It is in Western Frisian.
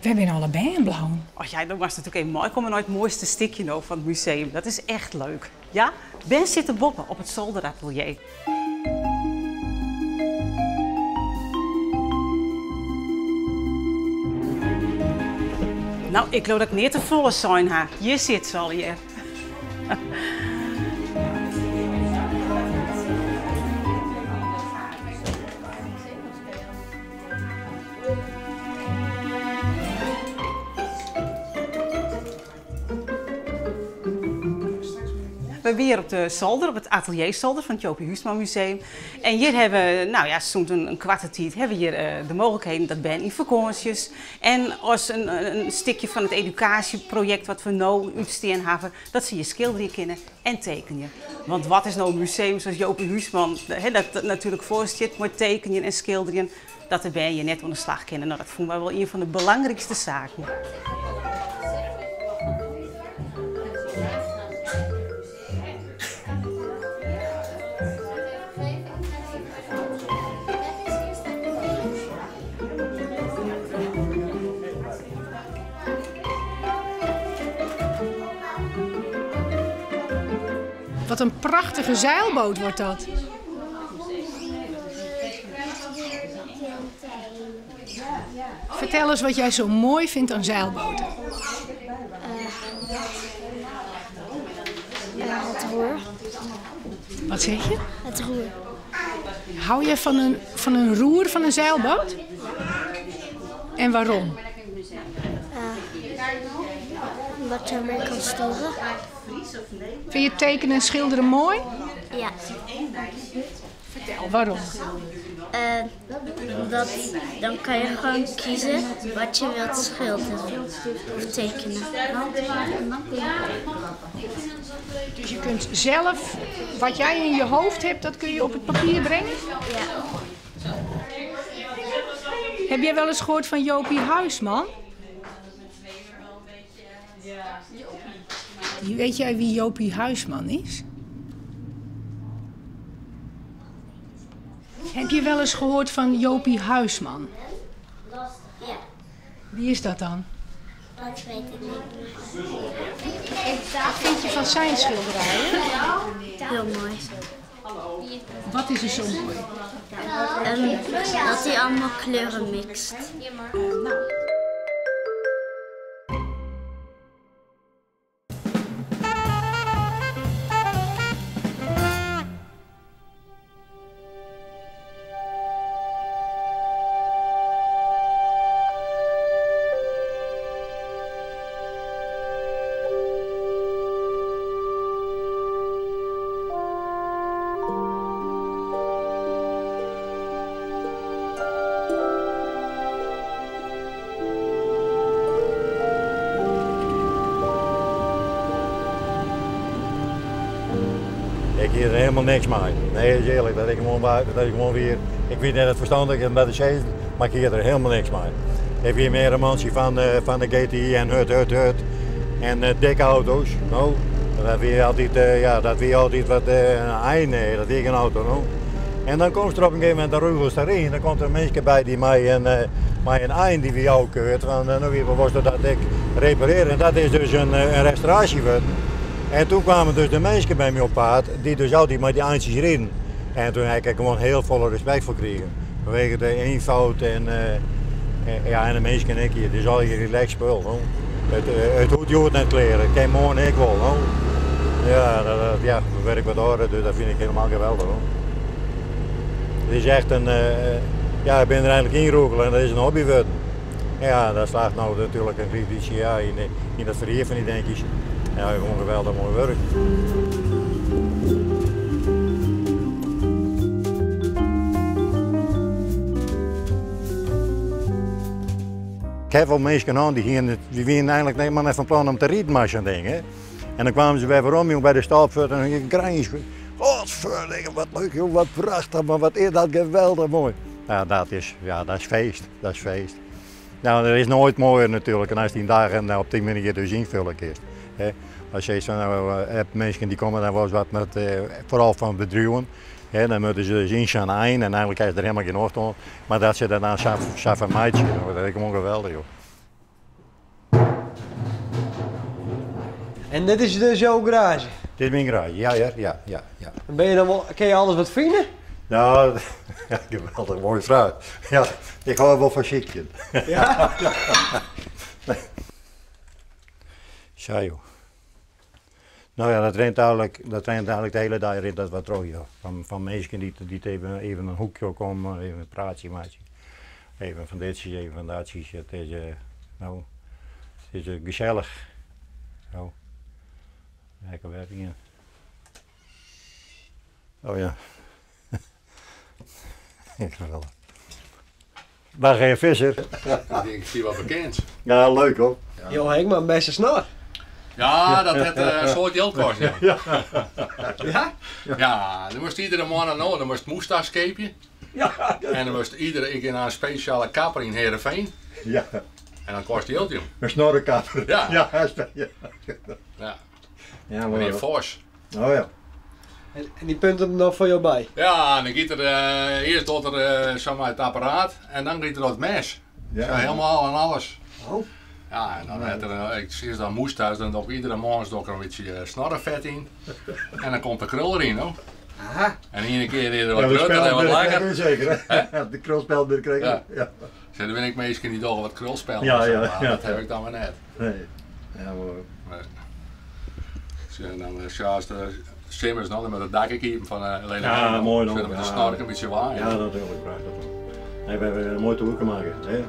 Wêr binne alle bern bleaun? Och ja, do moatst natuerlik even meikomme nei it moaiste stikje no fan it museum. Dat is echt leuk. Ja, bern sitte boppe op it solderatelier. No, ik leau dat ik neat te folle sein ha. Hjir sit se allegear. We binne hjir op de solder, op it ateliersolder fan it Jopie Huisman Museum. En hjir hawwe we, no ja, sûnt in koarte tiid hawwe we hjir de mooglikheden dat bern yn fakânsjes en as in stikje fan it edukaasjeprojekt wat we no útstean hawwe, dat se hjir skilderje kinne en tekenje. Want wat is no in museum sa as Jopie Huisman dat natuerlik foarstiet mei tekenjen en skilderjen, dat de bern hjir net oan de slach kinne. No, dat fûnen wy wol ien fan de belangrykste saken. Wat in prachtige zeilboot wordt dat. Fertel ris wat jij zo moai fynt oan zeilboaten. It roer. Wat sizze je? It roer. Hou je fan in roer fan in zeilboot? En wêrom? Omdat je ermee kan sturen. Fynst je tekenen en skilderen moai? Ja. Fertel, wêrom? Omdat dan kan je gewoon kiezen wat je wilt schilderen of tekenen. Dus je kunt zelf, wat jij in je hoofd hebt, dat kun je op het papier brengen? Ja. Heb jij wel eens gehoord van Jopie Huisman? Weet jij wie Jopie Huisman is? Heb je wel eens gehoord van Jopie Huisman? Ja. Wie is dat dan? Dat weet ik niet. Wat vind je van zijn schilderijen? Heel mooi. Wat is er zo mooi? Dat hij allemaal kleuren mixt. Ik hie der helemaal niks mei. Nee, is earlik, dat ik gewoan, dat ik gewoan wier. Ik wie net it ferstannich om dat te sizzen, mar ik hie der helemaal niks mei. Ik wie mear in mantsje fan de GTI en hurd, hurd, hurd. En dikke auto's, no. Dat wie altyd, ja, dat wie altyd wat in ein, nee, dat wie gjin auto, no. En dan komst der op in gegeven momint, dan rugelst deryn, dan komt der in minske by dy mei in ein dy't wie ôfkeurd, want no wie wolst dat ek reparearje. En dat is dus in restauraasje wurden. En toen kwamen dus de minsken by my op paad, dy't dus altyd mei dy eintsjes riden. En toen ha ik der gewoan hiel folle respekt foar krigen. Fanwege de eenvoud en, ja, en de minsken ek hjir. Het is allegear relaxed spul. No. It hoecht hjoed net klear, it kin moarn ek wol. No. Ja, dat, ja, we wurk wat âlder, dus dat fyn ik hielendal geweldich. Hoor. Het is echt in, ja, ik bin der eigenlik ynrûgele en dat is in hobby wurden. Ja, dat slacht no natuerlik in grut bytsje ja, yn dat ferhier fan dy dinkjes. Ja, gewoan geweldich moai wurk. Ik ha wol minsken hân dy hiene, dy wiene eigenlik helemaal net fan plan om te riden mei sa'n ding. Hè. En dan kwamen se wer werom jong, by de stâlpfurt en dan grijns. Godverdikke, wat leuk jong, wat prachtich, mar wat is dat geweldich moai. Ja, dat is feest, dat is feest. Nou, der is noait moaier natuerlik dan ast dyn dagen op dy manier dus ynfulle kinst. Hè. As je sizze, no, heb minsken dy komme dan wolris wat met, foaral fan bedriuwen, hè, dan moatte se dus yn sa'n ein en eigenlik ha se der helemaal gjin nocht oan, mar dat se der dan sa fan meitsje, dat is gewoan geweldich, joh. En dit is dus jo garaazje? Dit is myn garaazje, ja hear, ja, ja, ja. En ben je dan wol, kinne je alles wat fine? Nou, geweldich moaie fraach. Ja, ik hâld wol fan sykjen. Ja? Sa joh. Nou ja, dat rint eigenlik, dat rint eigenlik de hiele dei rint dat wat troch joh. Fan, fan minsken dy't, dy't even, even in hoekje komme, even in praatsje meitsje. Even fan ditsje, even fan datsje. It is, eh, no, it is eh, gesellich. No, lekker wer ien. Oh ja. Geweldig. Dag heer Visser. Ik denk, ik zie wat bekend. Ja, leuk hoor. Jo ha ek mar in bêste snor. Ja, dat hat in soad jild koste. Ja. Ja? Ja, dan moast iedere moanne no, dan moast moustache keapje. Ja. En dan moast iedere, ik gean nei in spesjale kapper yn Heerenveen. Ja. En dat kost jild, jong. Een snorrekapper. Ja. Ja, ja. Ja. Ja, Meneer Vos. Oh ja. En dy punt him dan foar jo by? Ja, en dan giet er earst docht er sa mei it apparaat en dan giet er op it mes. Ja. Sa helemaal en alles. Oh. Ja, en dan hat er, ik sis dan moustache, dan doch ik iedere moarns doch ik er in bytsje snorrefet yn. En dan komt de krul deryn, no. Aha. En iene kear is er wat Ja, de grutter en wat langer. zeker hè? De krulspeld binnenkrijgen. Ja. Ja. Sjoch, der binne ek minsken dy't dogge wat krulspelden Ja, en sa, ja, mar ja. dat haw ik dan wer net. Nee. Ja, maar... Nee. Sjoch, en dan sjoch, as de simmers no, dan moat it dak ek iepen fan de Lena Ja, Heijman. moai dan. Sjoch, dan moat de Ja. snork in bytsje waaien. Ja, natuurlijk, prachtig. Nee, we hebben een mooi toerke maken. Hè?